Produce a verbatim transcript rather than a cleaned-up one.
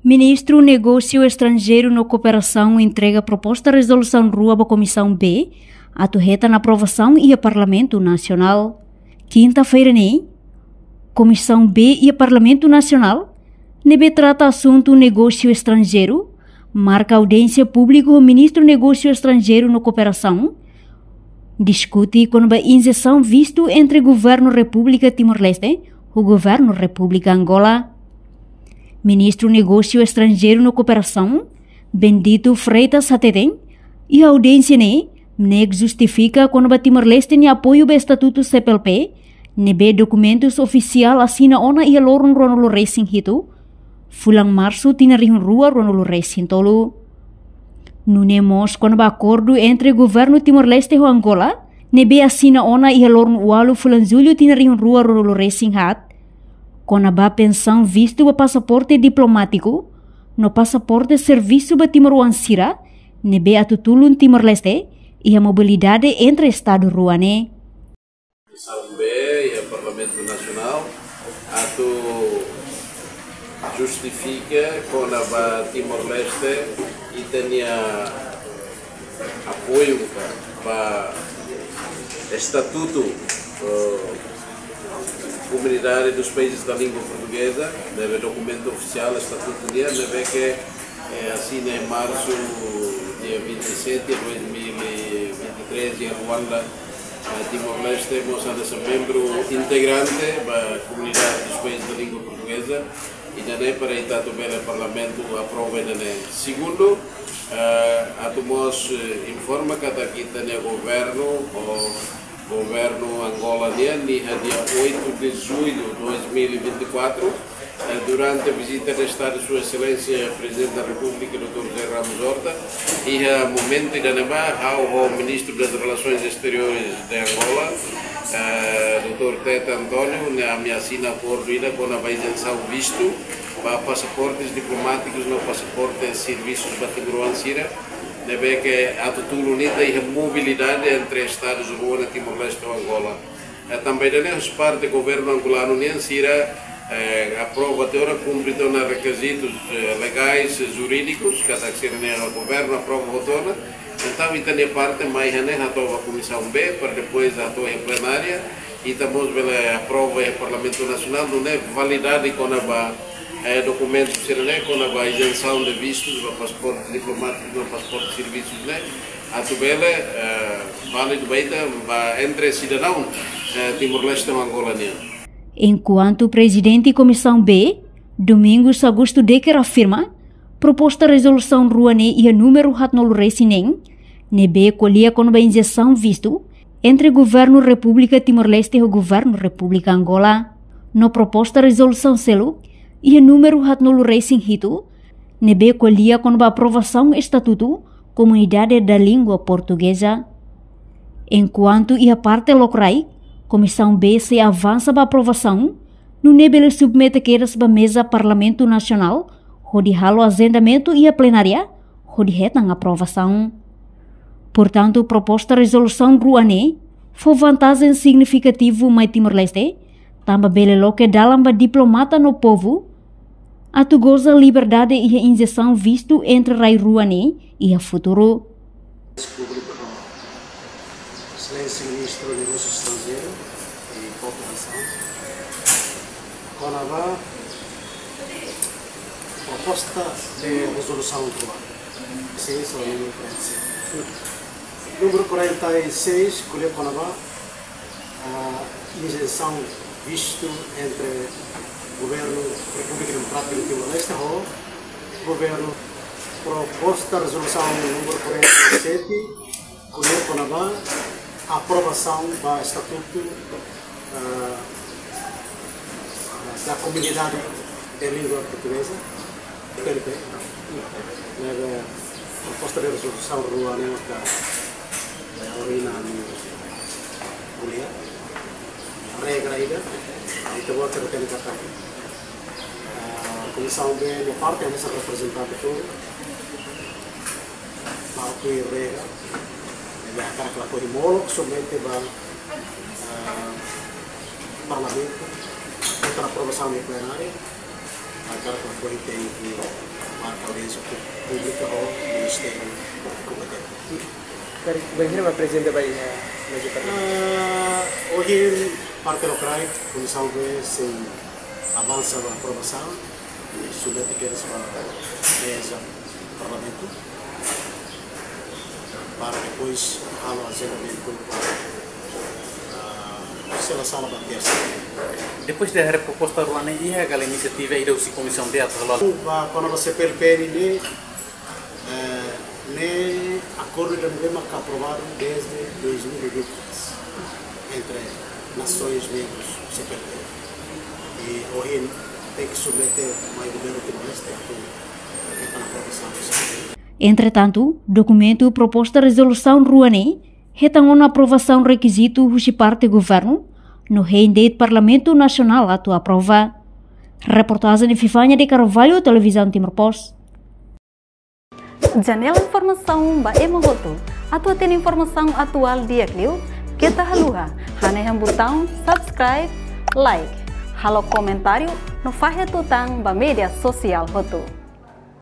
Ministru Negósiu Estranjeiru no Kooperasaun entrega proposta rezolusaun rua ba Komisaun B, atu hetan aprovasaun iha Parlamentu Nasionál. Kinta-feira ne'e, Komisaun B iha Parlamentu Nasionál, ne'ebé trata asuntu negósiu estranjeiru, marka audiénsia públiku ho Ministru Negósiu Estranjeiru no Kooperasaun, diskute kona-ba injesaun vistu entre Governu Repúblika Timor-Leste ho Governu Repúblika Angola. Ministru Negósiu Estranjeiru no Kooperasaun, Bendito Freitas hateten, iha audiénsia ne'e, MNEK justifika kona-ba Timor-Leste nia apoiu ba Estatutu C P L P, ne'ebé dokumentus ofisiál asina ona iha loron ruanulu-resin-hitu, fulan Marsu tinan rihun rua ruanulu-resin-tolu. Nune'e mós kona-ba akordu entre Governu Timor-Leste ho Angola, ne'ebé asina ona iha loron ualu fulan Jullu tinan rihun rua ruanulu-resin-haat, kona-ba pensaun vistu ba pasaporte diplomátiku no pasaporte servisu ba timoroan sira ne'ebé atu tulun Timor-Leste iha mobilidade entre estadu rua ne'e. Komisaun B iha Parlamentu Nasionál atu justifika kona-ba Timor-Leste ita-nia apoiu ba Estatutu, eh, Comunidade dos Países da Língua Portuguesa, ne'ebé dokumentu ofisiál estatutu nian, ne'ebé ke, eh, asina iha Marsu, dia vinte e sete, dois mil e vinte e três, iha Luanda, eh, Timor-Leste mós anda sai membru integrante ba Comunidade dos Países da Língua Portuguesa, ida-ne'e para ita atu bele Parlamentu aprova ida-ne'e. Segundu, eh, atu mós, eh, informa katak ita-nia governu, ou governu Angola nian, iha dia oito de julho de dois mil e vinte e quatro, eh, durante vizita de Estadu Sua Exelénsia Prezidente da Repúblika, doutór José Ramos Horta, iha momentu ida-ne'ebá, ha'u ho Ministru das Relações Exteriores de Angola, eh, doutór Tete António, ne'e ami asina akordu ida kona-ba ijesaun vistu ba pasaportes diplomátikus no pasaporte servisus ba timoroan sira, ne'ebé ke atu tulun ita iha mobilidade entre estadus rua ne'e, Timor-Leste ho Angola. Eh, tanba ida-ne'e husi parte governu angolanu nian, sira, eh, aprova tiha ona, kumpre tiha ona rekizitus, eh, legais, jurídikus, katak sira-nia governu aprova hotu ona. Entaun, ita-nia parte mai iha ne'e hato'o ba Komisaun B, para depois hato'o iha plenária, ita mós bele aprova iha Parlamentu Nasionál, nune'e validade kona-ba, eh, dokumentu sira-ne'e, kona-ba ijesaun de vistus ba pasaporte diplomátiku no pasaporte servisus ne'e, atu bele, eh, válidu ba ita, ba entre sidadaun, eh, Timor-Leste ho Angola nian. Enkuantu Prezidente Komisaun B, Domingos Augusto Decker afirma, proposta rezolusaun rua ne'e iha númeru haatnulu-resin-neen, ne'ebé ko'alia kona-ba ijesaun vistu entre Governu Repúblika Timor-Leste ho Governu Repúblika Angola. No proposta rezolusaun seluk iha númeru haatnulu-resin-hitu, ne'ebé ko'alia kona-ba aprovasaun Estatutu Comunidade da Língua Portuguesa. Enkuantu iha parte lokraik, Komisaun B sei avansa ba aprovasaun, nune'e bele submete kedas ba meza Parlamentu Nasionál, hodi halo ajendamentu iha plenária, hodi hetan aprovasaun. Portantu, proposta rezolusaun rua ne'e fó vantajen signifikativu mai Timor-Leste, tanba bele loke dalan ba diplomata no povu atu goza liberdade iha ijesaun vistu entre rai rua ne'e iha futuru. Públiku ho Exelénsia Ministru Negósius Estranjeirus i Kooperasaun, kona-ba proposta de rezolusaun rua. Seis ou númeru quarenta e seis. Númeru quarenta e seis, ko'alia kona-ba, ah, ijesaun vistu entre Governu Repúblika Demokrátika Timor-Leste ho Governu. Proposta rezolusaun númeru quarenta e sete, ko'alia kona-ba aprovasaun ba estatutu, ah, da Comunidade de Língua Portuguesa, C P L P. Ne'ebé proposta de rezolusaun rua ne'e maka, eh, ohin ami ko'alia. Regra ida, ita-boot hatene katak, ah, Komisaun B nia parte hanesan reprezentante hotu, mak tuir regra, ne'ebé hakarak lakohi molok submete ba, ah, Parlamentu, hetan aprovasaun iha plenária, hakarak lakohi tenke Marka audiénsia públika ho Ministériu kompetente. Bainhira mak Prezidente ba, eh, meza parlamentu? Ah, ohin parte lokraik, Komisaun B sei avansa ba aprovasaun, i submete kedas ba meza parlamentu, para depois halo ajendamentu ba, ah, sela sala ba tersa. Depois de haree proposta rua ne'e, iha kala inisiativa ida husi Komisaun B atu halo? Ba kona-ba C P L P ne'e, eh, ne'e akordu ida ne'ebé maka aprovadu desde dois mil e vinte e três entre nasoens membrus C P L P. I ohin tenke submete mai Governu Timor-Leste atu hetan aprovasaun. Entretantu, dokumentu proposta rezolusaun rua ne'e hetan ona aprovasaun rekizitu husi parte governu, no hein de'it Parlamentu Nasionál atu aprova. Reportajen Vivania de Carvalho, Televizaun Timor Post. Janela informasaun ba ema hotu. Atu hatene informasaun atuál di'ak liu, keta haluha hanehan butaun subscribe, like, halo komentáriu no fahe tutan ba média sosiál hotu.